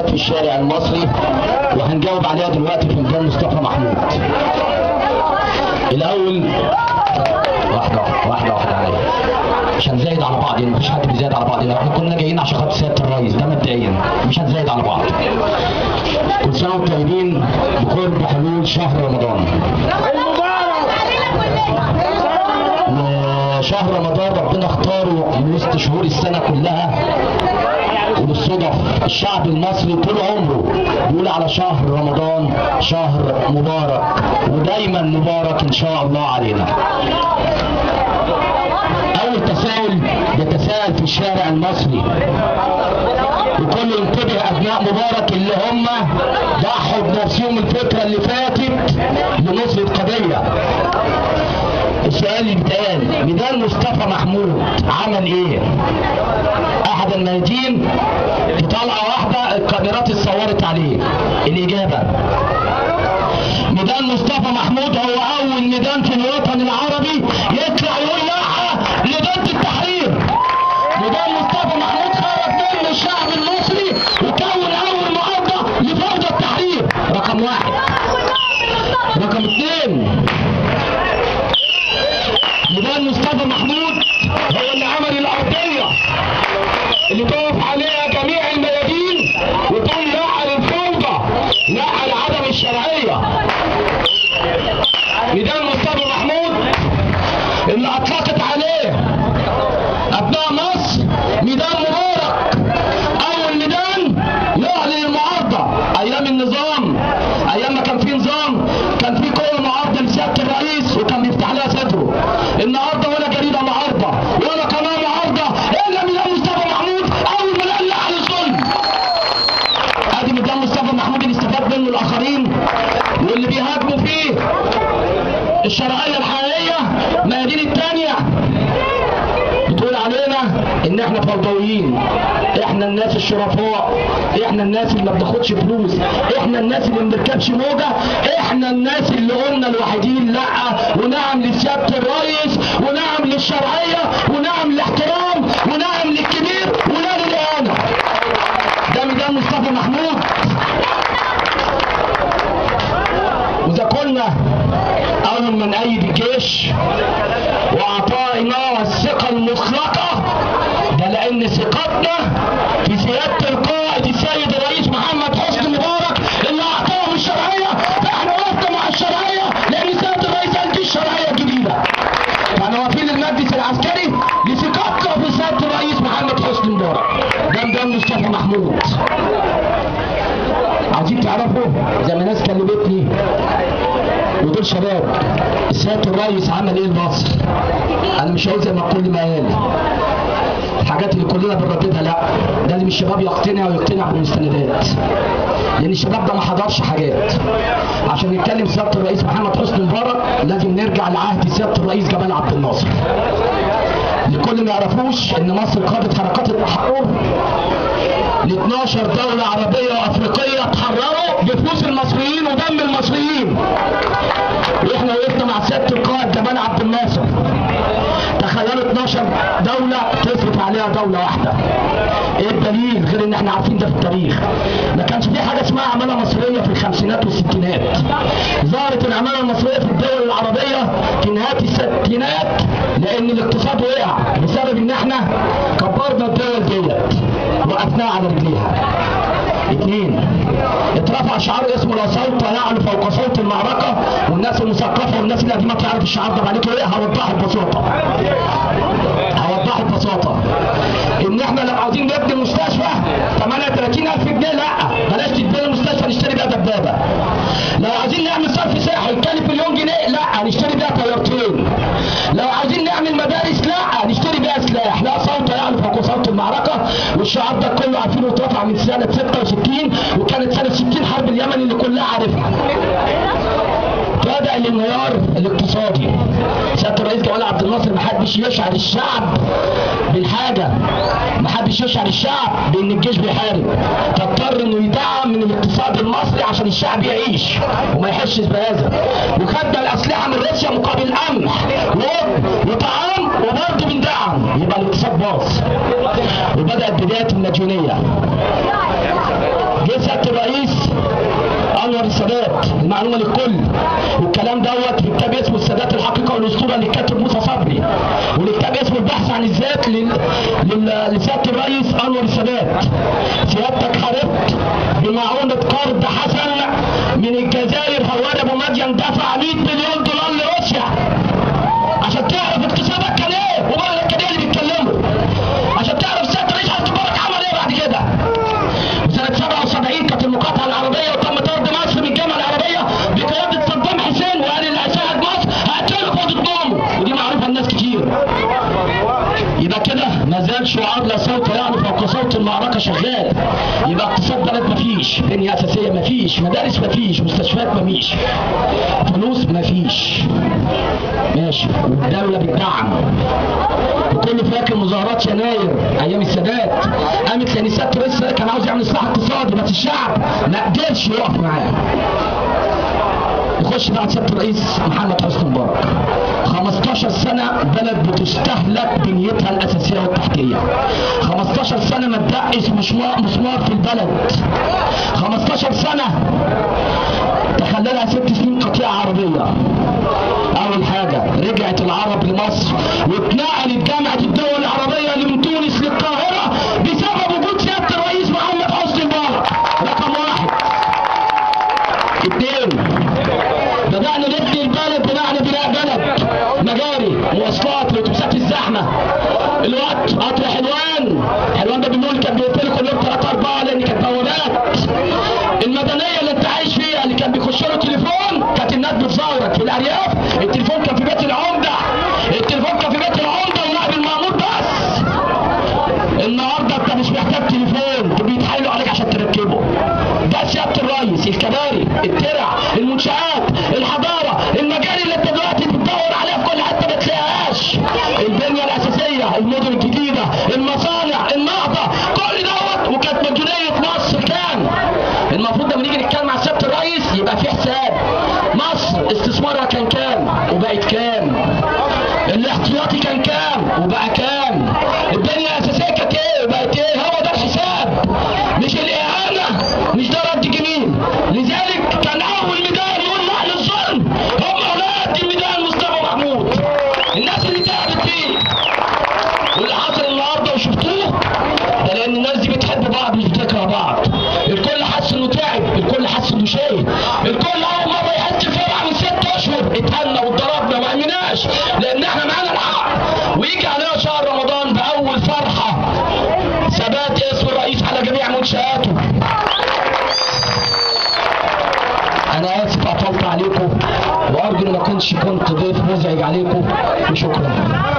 تساؤلات في الشارع المصري وهنجاوب عليها دلوقتي في ميدان مصطفى محمود. الاول واحدة واحدة واحدة عليا، مش هنزايد على بعض، يعني مفيش حد بيزايد على بعض، احنا كلنا جايين عشان خاطر سيادة الرئيس، ده مبدئيا مش هنزايد على بعض. كل سنة وانتم طيبين بقرب حلول شهر رمضان. وشهر رمضان ربنا اختاره من وسط شهور السنة كلها، وبالصدف الشعب المصري طول عمره بيقول على شهر رمضان شهر مبارك، ودايما مبارك ان شاء الله علينا. اول تساؤل بيتساءل في الشارع المصري، وكل ينتبه ابناء مبارك اللي هم ضحوا بنفسهم الفترة اللي فاتت لنصره قضية. السؤال اللي بيتقال، ميدان مصطفى محمود عمل ايه؟ احد الميادين في طلعه واحدة الكاميرات اتصورت عليه. الاجابة، ميدان مصطفى محمود هو اول ميدان في الوطن العربي يطلع يقول لا لضد التحرير. ميدان مصطفى محمود خرج منه الشعب المصري وكون اول معارضة لفوضى التحرير، رقم واحد. رقم اثنين، ميدان مصطفى محمود هو اللي عمل الارضية اللي تقف عليها جميع الميادين وتقول لا للفوضى، لا لعدم الشرعية. ميدان مصطفى محمود اللي اطلقت عليه ابناء مصر ميدان مبارك، اول ميدان يعلن المعارضة ايام النظام، ايام ما كان في نظام كان في قوة معارضة لسياده الرئيس وكان بيفتح لها صدره. النهارده ولا جريدة معارضة ولا قناة معارضة الا ميدان مصطفى محمود اول ما قال لا على الظلم. ادي ميدان مصطفى محمود اللي استفاد منه الاخرين واللي بيهاجموا فيه الشرعية الحقيقية. ميادين الثانية بتقول علينا ان احنا فوضويين، احنا الناس الشرفاء، احنا الناس اللي ما بناخدش فلوس، احنا الناس اللي ما بنركبش موجه، احنا الناس اللي قلنا الوحيدين لا ونعم لسياده الرئيس ونعم للشرعيه ونعم للاحترام ونعم للكبير ولا للاهانه. ده ميدان مصطفى محمود. واذا كنا اول من ايد الجيش واعطائنا الثقة المطلقة، ده لان ثقتنا في سيادة القائد السيد الرئيس محمد حسني مبارك اللي اعطاهم الشرعية، فاحنا وقفنا مع الشرعية لان سيادة الرئيس قال دي الشرعية الجديدة. فاحنا واقفين للمجلس العسكري لثقتنا في سيادة الرئيس محمد حسني مبارك. ده ميدان مصطفى محمود. عايزين تعرفوا زي ما ناس كلمتني ودول شباب، سيادة الرئيس عمل ايه لمصر؟ انا مش هقول زي ما كل ما قال الحاجات اللي كلنا بنرددها، لا، لازم الشباب يقتنع ويقتنع بالمستندات، لان الشباب ده ما حضرش حاجات. عشان نتكلم سيادة الرئيس محمد حسني مبارك لازم نرجع لعهد سيادة الرئيس جمال عبد الناصر. لكل ما يعرفوش ان مصر قادت حركات التحرر ل 12 دولة عربية وافريقية اتحرروا بفلوس المصريين ودم المصريين. واحنا وقفنا مع سيادة القائد جمال عبد الناصر. تخيلوا 12 دولة تصرف عليها دولة واحدة. ايه الدليل غير ان احنا عارفين ده في التاريخ؟ ما كانش في حاجة اسمها عمالة مصرية في الخمسينات والستينات. ظهرت العمالة المصرية في الدول العربية في نهاية الستينات لان الاقتصاد وقع بسبب ان احنا كبرنا الدول ديت وقفناها على رجليها. اثنين، اترفع شعار اسمه لا صوت يعلو فوق صوت المعركة، والناس المثقفه والناس اللي قديمة تعرف الشعار ده عليكم ايه. هوضحه ببساطة، هوضحه ببساطة ان احنا لو عاوزين نبني مستشفى 38000 جنيه، لا بلاش تتبني مستشفى، نشتري بيها دبابة. لو عاوزين نعمل صرف صحي يكلف مليون جنيه، لا نشتري بيها طيارتين. لو عاوزين نعمل مدارس، لا نشتري بيها سلاح. لا صوت يعلو فوق صوت المعركة. والشعار ده كله عارفينه، اترفع من سنة 66، وكانت سنة 60 حرب اليمن اللي كلها عارفها. بدأ الانهيار الاقتصادي. سيادة الرئيس جمال عبد الناصر ما حدش يشعر الشعب بالحاجة، ما حدش يشعر الشعب بان الجيش بيحارب، فاضطر انه يدعم من الاقتصاد المصري عشان الشعب يعيش وما يحسش بهذا. وخدنا الاسلحة من روسيا مقابل قمح وطعام وبرضه بندعم، يبقى الاقتصاد باظ. وبدأت بداية المديونيه. جه جه سيادة الرئيس انور السادات، المعلومة للكل، والكلام دوت في كتاب اسمه السادات الحقيقة والاسطوره للكاتب موسى صبري، والكتاب اسمه البحث عن الذات لسياده الرئيس انور السادات. سيادتك حاربت بمعونة قرض حسن من الجزائر، هواري ابو مدين دفع 100 مليون دولار لروسيا عشان تعرف اقتصادك كان ايه وبلدك كان ايه اللي بيتكلموا، عشان تعرف سيادة الرئيس حسني مبارك عمل ايه بعد كده. وسنة 77 كانت المقاطعة العربية وتم طرد مصر من الجامعة العربية بقيادة صدام حسين، وقال اللي هيساعد مصر هقتله في اوضة نومه، ودي معروفة لناس كتير. يبقى كده ما زال شعار لا صوت يعلو فوق صوت المعركة شغال. يبقى اقتصاد بلد مفيش، بنيه اساسية مفيش، مدارس مفيش، مستشفيات مفيش، فلوس مفيش، ماشي، والدولة بتدعم. وكل فاكر مظاهرات يناير ايام السادات قامت لان سيادة الرئيس كان عاوز يعمل اصلاح اقتصادي، بس الشعب ما قدرش يقف معاه. يخش بعد سيادة الرئيس محمد حسني مبارك 15 سنة بلد بتستهلك بنيتها الاساسية والتحتيه، 15 سنة ما تدقش مسمار في البلد، 15 سنة تخللها 6 سنين قطيعة عربية. اول حاجة رجعت العرب لمصر واتنقلت جامعه الدول العربية من تونس للقاهره بسبب وجود سيادة الرئيس محمد حسني مبارك، رقم 1. 2، بدأنا نبني البلد، بدأنا بناء بلد، مجاري، مواصلات، الاتوبيسات الزحمة، الوقت قطر حلوان، حلوان ده بنقول كان بيقفلوا كل يوم 3 4 لان كانت بوابات. المدنية اللي انت عايش فيها اللي كان بيخش له تليفون كانت الناس بتزورك في الارياف، التليفون كان في بيت العمدة، التليفون كان في بيت العمدة ونائب المأمور بس. النهارده انت مش محتاج تليفون، بيتحايلوا عليك عشان تركبه. ده سيادة الرئيس، الكباري، الترع، المنشآت، الحضارة، المجاري اللي انت دلوقتي بتدور عليها في كل حتة ما تلاقيهاش، البنية الاساسية، المدن الجديدة، المصانع، النهضة، كل دوت. وكانت مديونية مصر كام؟ المفروض لما نيجي نتكلم على سيادة الرئيس يبقى في حساب. مصر استثمارها كان كام وبقت كام؟ الاحتياطي كان كام وبقى كام؟ البنية الاساسية كانت ايه وبقت ايه؟ هو ده الحساب، مش الاهانة، مش ده رد جميل. لذلك كان اول ميدان يقول لا للظلم هم اولاد الميدان مصطفى محمود، الناس اللي تعبت فيه. واللي حصل النهارده وشفتوه ده لان الناس دي بتحب بعض مش بتكره بعض. الكل حس انه تعب، الكل حس انه شايل، الكل اول مرة يحس بفرحة من 6 اشهر. اتهنا واتضربنا ما امناش لان احنا معانا الحق. ويجي علينا شهر رمضان باول فرحه ثبات اسم الرئيس على جميع منشاته. انا اسف اطلت عليكم، وارجو ان ما كنتش ضيف مزعج عليكم، وشكرا.